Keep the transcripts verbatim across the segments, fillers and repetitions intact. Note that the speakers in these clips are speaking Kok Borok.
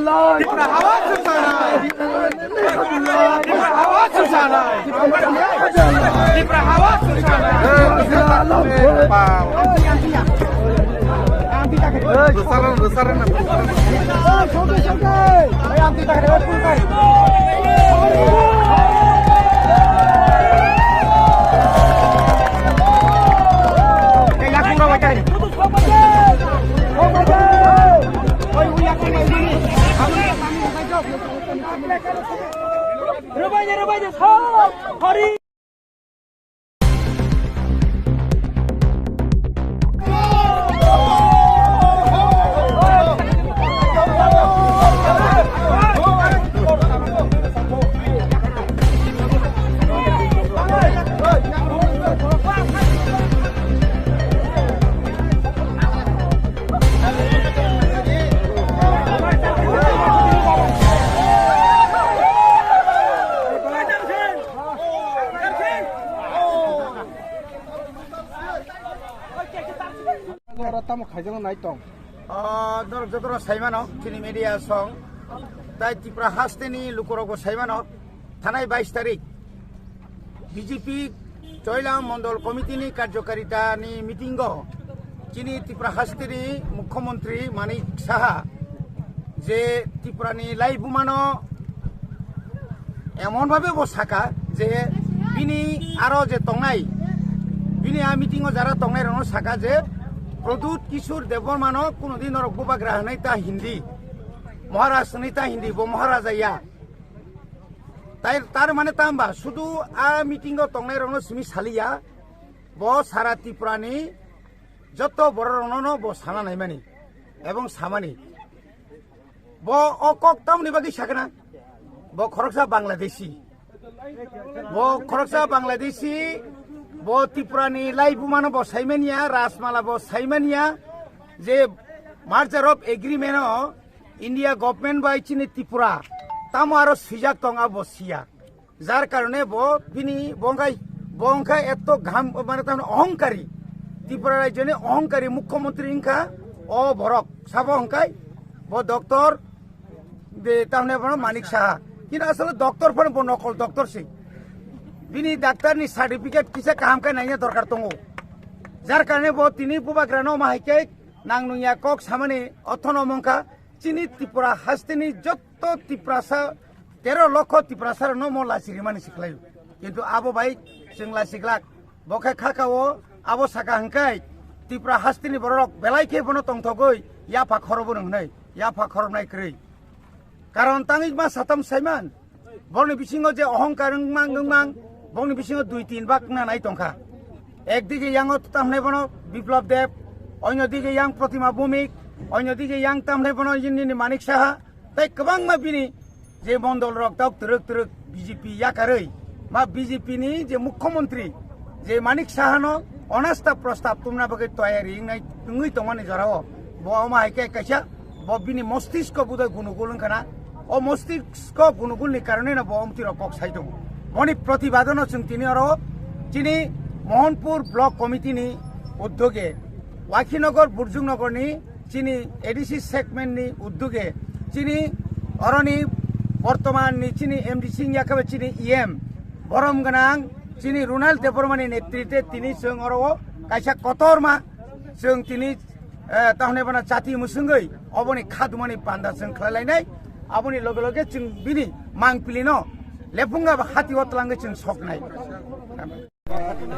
Tipra hawa swkang nai. Tipra hawa swkang nai. Tipra hawa swkang nai. Rwcharo, rwcharo na. Oro tamo khaijak nai tong. Ah, norok jotono saimano, chini media song, tai Tripura hasteni lukorokbo saimano, thanai bais tarik B J P Choilam Mondol Committee ni karjokaritani meeting o chini Tripura hasteni Mukhyamantri Manik Saha je Tripurani laibumano emon bhabe bo saka je bini aro je tongnai, bini a meeting o jara tongnai rokno saka je Pradyut Kishore Debbarmano kuno din norok bubagra hwnwi ta hindi, Maharaj hwnwi ta hindi, bo Maharaja ya. Tai tar mane tamba sudu a meeting o tongnai rokno simi saliya, bo sara Tripura ni joto borok rokno no bo sana naimani ebong samani. Bo o kok tamoni bagwi sakna? Bo khoroksa Bangladeshi. Bo khoroksa Bangladeshi, bo Tripura ni laibumano bo saimaniya, Rajmala bo saimaniya, je merger of agreement o India government bai chini Tripura tamo aro swijak tong abo siya. Jar karone bo bini bo wngkha, bo wngkha eto gham, mane tamni ohongkari. Tripura rajyoni ohongkari mukhyamantri wngkha o borok. Sabo wngkha bo doctor, de tamni bono Manik Saha. Kintu asole doctor phano bo nokol doctor se. Bini doctor ni certificate kisa kaham khe naina dorkar tongo. Jar karone bo tini bubagrano ma hai khe nang nungya kok samani othono mongkha chini Tripura hasteni jot to Tiprasa, tero lokho Tiprasa rokno mo lachi rimani siklaio. Kintu abo bai chwng lachiglak. Bo khe khakao abo saka hwnkhe Tripura hasteni bororok belai khe bono tongthogwi yapha khorobo hwnwi yapha khorobnai kwrwi. Karon tangwi ma satam saiman. Borokni bisingo je ohongkar wngmang wngmang, borokni bisingo dui tin bak wngna nai tongkha. Ekdige yango tamhnai bono Biplab Deb, onyo dige yang Protima Bhumik, onyo dige yang tamhnai bono nini Manik Saha, tei kwbangma bini je mondol rok tok twrwk twrwk B J P yakarwi ma B J P ni je mukhyamantri je Manik Sahano onasta prostab tumna bagwi toyari wngnai wngwi tongmani jorao bo omo hai khe kaisa bo bini mostisko budai gunugul wngkhana. O mostisko gunugulni karoneno bo omtwi rok kok sai tongo. Oni protibadano chwng tini oro chini Mohanpur Block Committee ni uddoge, Wakhinagar Burjungnogor ni chini A D C segment ni uddoge, chini oroni bortoman ni chini M D C wngya khe chini E M borom gwnang chini Ronald Debbarma ni netrite tini chwng oro kaisa kotorma chwng tini, eh, tahone bana jati musungwi oboni khadumani panda chwng khlai lainai. Aboni loge loge chwng bini mangpili no lephunga ba hati o twlangwi chwng soknai.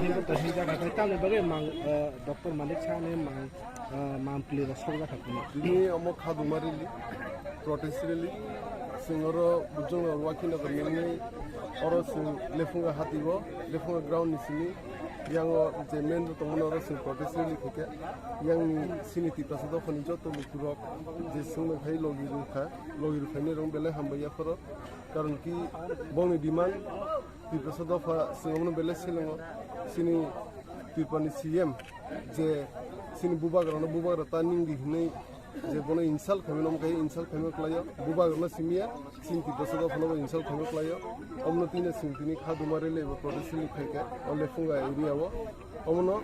Hindu to hinja kha, tamni bagwi mang, eh, Doctor Manik Saha ni mang, eh, mangpili rok sokjak kha tini. Tini omo khaduma rili, protest rili, chwng oro Burjungnogor Wakhinagar nini oro chwng lephunga hati o, lephunga ground ni simi, yang o je main road tongmani oro chwng protest rili khaikha, yang ni sini Tiprasa dophani joto lukurok je chwngno khai logi rwkha, logi rwkhaini rok belai hambai yapharo, karon ki bongni demand Tiprasa dopha chwng omono belai selengo, chini Tripurani C M je chini bubagrano bubagra ta ningdi hinwi je bono insult khaimano, omo khe insult khaima kwlaio, bubagrano simiya chini Tiprasa dophano bo insult khaima kwlaio. Omono tini chwng tini khaduma rally eba protest rally khaikha o Lephunga area o. Omono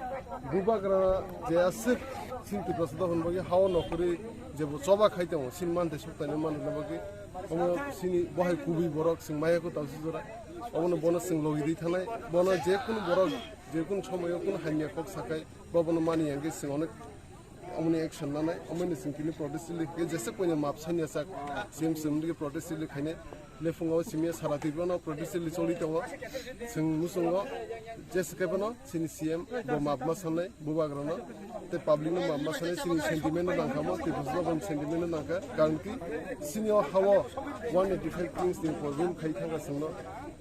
bubagra je aswk chini Tiprasa dophani bagwi hao nokhorwi je bo choba khai tongo, chini mantei suktaino manna bagwi. Omo chini bohai kubui borok chwng maya khe tausi jora. Omono bono chwng logi di thanai. Bono je kunu borok, je kunu somoyo kunu hamya kok sakai, bo bono mani yang khe chwng onek omoni action nanai. Omoni chwng tini protest rally khe jesa koina map sanya sak, C M chwng protest rally khainai. Lephungo simiya sara Tripura no protest rally choli tongo. Chwng muchungo jesa khe bono chini C M bo map ma sanai. Bubagrano tei public no ma masani chini sentiment no nangkha, mo tei bwswk boni sentiment no nangkha, karon ki chini o hao one eighty five kings ni program khai thangkha chwngno.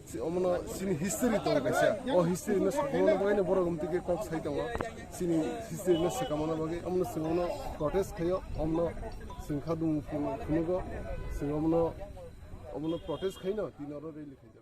Si omono chini history tongo kaisa, o history no sakamna bagwi no borok umtwi khe kok sai tongo, chini history no sakamna bagwi omono chwng omono protest khaio, omono chwng kha dung phunugo, chwng omono, omono protest khaino tini oro rally khai.